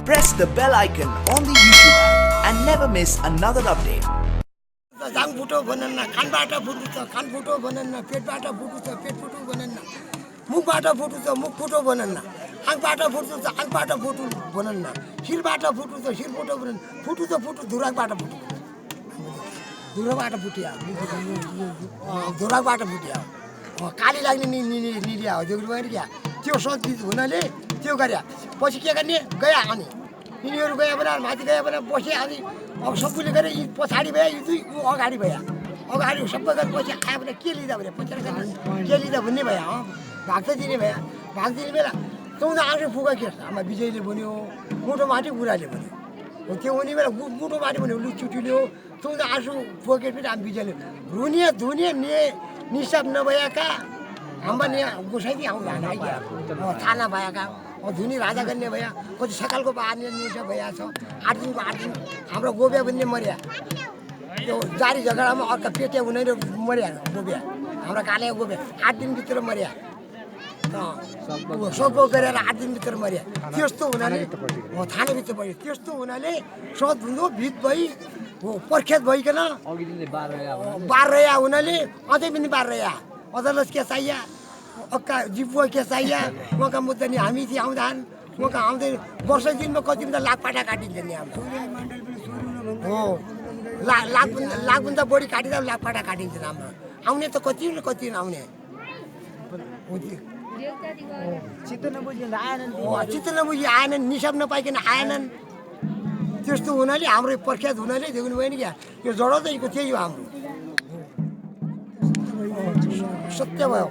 press the bell icon on the YouTube app and never miss another update. जाङ फुटो भनन्न, कानबाट फुट्छ, कान फुटो भनन्न, पेटबाट फुट्छ, पेट फुटो भनन्न, मुखबाट फुट्छ, मुख फुटो भनन्न, आँखबाट फुट्छ, आँखबाट फुटो भनन्न, शिरबाट फुट्छ, शिर फुटो भनन्न, फुट्छ फुटो धुराबाट फुट्छ, धुराबाट फुट्या, धुराबाट फुट्या, काली लाग्ने निलिया हो त्यो गएर क्या त्यो सजिलो हुनाले त्यो गर्या पछि के गर्ने गया अनि यिनीहरू गए भने माथि गए भने बसे अनि अब सबैले गरे यी पछाडि भए यी दुई ऊ अगाडि भए अगाडि सबै गरे पछि आयो भने के लिँदा भने पछाडि के लिँदा भन्ने भए भाग्दै दिने भए भाग्दिने बेला चौध आँसु फुका के आमा विजयले भन्यो मुठो माथि बुढाले भन्यो हो त्यो हुने बेला मुठो माथि भन्यो लु चुटीले हो चौध आँसु फुके पनि हामी विजयले रुनिया धुनिया निसाब नभएका हाम्रा यहाँ गोसाइदी आउँदा थाना भएका धुनी राजा गर्ने भए कति सकालको बार्ने निसा भइया छ 8 दिनको 8 दिन हाम्रो गोबिया भन्ने मर्या त्यो जारी झगडामा अर्का पेटे हुने मर्या गोबिया हाम्रो काले गोबिया 8 दिनभित्र मर्या सबको गरेर 8 दिनभित्र मर्या त्यस्तो हुनाले थानाभित्र भयो त्यस्तो हुनाले सद हुँदो भित भई पर्खेत भइकन बार रह्या हुनाले अझै पनि बार रह्या अदालत के चाहिए अक्का जिपुवा के चाहिए उहाँका मुद्दा नि हामी चाहिँ आउँदान उहाँका आउँदै वर्ष दिनमा कति पनि लाखपाटा काटिन्छ नि हाम्रो हो लाखभन्दा बढी काटिँदा लाखपाटा काटिन्छ हाम्रो आउने त कति न कति आउने चित्त नबुझी आएनन् निसाब नपाइकन आएनन् त्यस्तो हुनाले हाम्रो प्रख्यात हुनाले देख्नु भयो नि क्या यो जडाउँदैको त्यही हो हाम्रो सत्य भयो